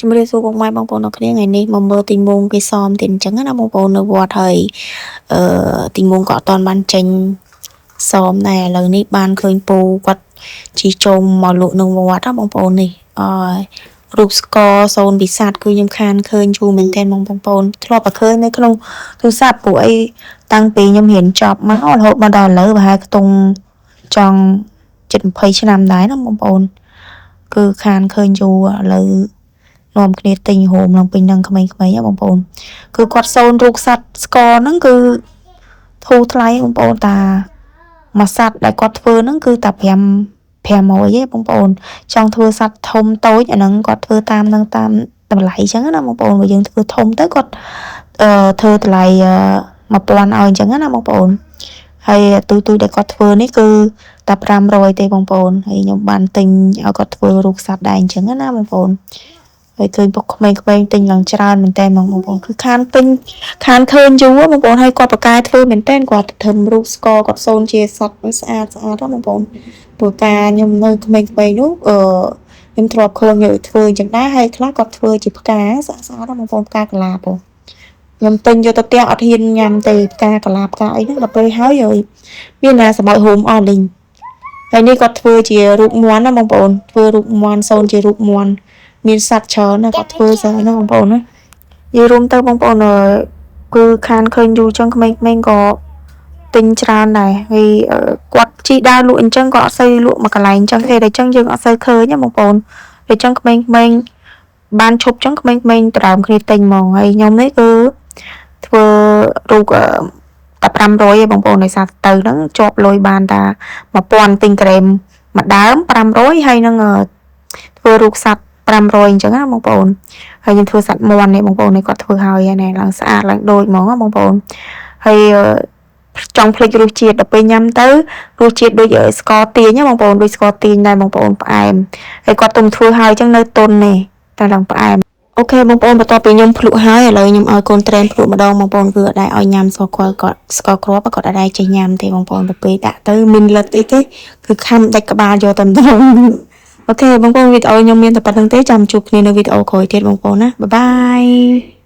ជំរាបសួរពុកម៉ែបងប្អូនអរគ្នាថ្ងៃនេះមកមើលទីងមងគេសមទៀតអញ្ចឹងណាបងប្អូននៅវត្តហើយអឺទីងមងក៏អត់ទាន់បានចេញសមដែរឥឡូវនេះបានឃើញពូគាត់ជីជុំមកលក់នៅវត្តណាបងប្អូននេះអើយរូបស្ករសូនពិសាទគឺខ្ញុំខានឃើញយូរមែនទែនបងប្អូនធ្លាប់តែឃើញនៅក្នុងទូរស័ព្ទពួកអីតាំងពីខ្ញុំរៀនចប់មករហូតមកដល់ឥឡូវប្រហែលខ្ទង់ចង់ជិត20ឆ្នាំដែរណាបងប្អូនគឺខានឃើញយូរឥឡូវ នាំគ្នាទិញហូមឡើងពេញនឹងក្មេងៗហ៎បងប្អូនគឺគាត់សូនរូបសត្វស្ករហ្នឹងគឺធូរថ្លៃបងប្អូនតាមួយសត្វដែលគាត់ធ្វើហ្នឹងគឺតា5 500ទេបងប្អូនចង់ធ្វើសត្វធំតូចអាហ្នឹងគាត់ធ្វើតាមនឹងតាមតម្លៃអញ្ចឹងណាបងប្អូនបើយើងធ្វើធំទៅគាត់អឺធ្វើតម្លៃ1000ឲ្យអញ្ចឹងណាបងប្អូនហើយទូទូដែលគាត់ធ្វើនេះគឺតែ500ទេបងប្អូនហើយខ្ញុំបានទិញឲ្យគាត់ធ្វើរូបសត្វដែរអញ្ចឹងណាបងប្អូន ហើយឃើញពុកក្មេងៗទិញឡើងច្រើនមែនតើហ្មងបងប្អូនគឺខានទិញខានឃើញយូរបងប្អូនហើយគាត់ប្រកែធ្វើមែនតើគាត់ធ្វើរូបស្ករគាត់សូនជាសត្វស្អាតស្អាតបងប្អូនព្រោះការខ្ញុំនៅក្មេងៗនោះអឺខ្ញុំធ្លាប់ឃើញគេធ្វើអញ្ចឹងដែរហើយខ្លះគាត់ធ្វើជាផ្កាស្អាតស្អាតបងប្អូនផ្កាកលាបខ្ញុំទិញយកទៅផ្ទះអត់ហ៊ានញ៉ាំទេផ្កាកលាផ្កាអីហ្នឹងដល់ពេលហើយហើយមានណាសម័យហូមអស់លីងហើយនេះគាត់ធ្វើជារូបមន្តណាបងប្អូនធ្វើរូបមន្តសូនជារូបមន្ត មានសត្វច្រើនណាស់គាត់ធ្វើស្អាតណាស់បងប្អូនណានិយាយរួមទៅបងប្អូនអើគឺខានឃើញយូរចឹងក្មេងៗក៏ទិញច្រើនដែរហើយគាត់ជីដើរលក់អញ្ចឹងក៏អត់សូវលក់មួយកន្លែងអញ្ចឹងទេតែអញ្ចឹងយើងអត់សូវឃើញណាបងប្អូនតែអញ្ចឹងក្មេងៗបានឈប់ចឹងក្មេងៗដដើមគ្នាទិញហ្មងហើយខ្ញុំនេះគឺធ្វើរូបតែ500ឯងបងប្អូនដោយសារទៅហ្នឹងជាប់លុយបានតា1000ទិញក្រែមមួយដើម500ហើយនឹងធ្វើរូបសត្វ500អញ្ចឹងណាបងប្អូនហើយខ្ញុំធ្វើសត្វមាន់នេះបងប្អូននេះគាត់ធ្វើហើយណែឡើងស្អាតឡើងដូចហ្មងណាបងប្អូនហើយចង់ភ្លេចរសជាតិដល់ពេលញ៉ាំទៅរសជាតិដូចស្ករទាញណាបងប្អូនដូចស្ករទាញដែរបងប្អូនផ្អែមហើយគាត់ទុំធ្វើហើយអញ្ចឹងនៅទុននេះតែឡើងផ្អែម OK បងប្អូនបន្ទាប់ពីខ្ញុំភ្លក់ហើយឥឡូវខ្ញុំឲ្យកូនត្រែនភ្លក់ម្ដងបងប្អូនគឺអត់ដែរឲ្យញ៉ាំស្ករគាត់ស្ករគ្រាប់គាត់អត់ដែរចេះញ៉ាំទេបងប្អូនទៅពេលដាក់ទៅមានលិតអីទេគឺខំដាច់ក្បាលយកតែម្ដង OK បងប្អូនវីដេអូខ្ញុំមានតែប៉ុណ្្នឹងទេចាំជួបគ្នានៅវីដេអូក្រោយទៀតបងប្អូនណាbye bye.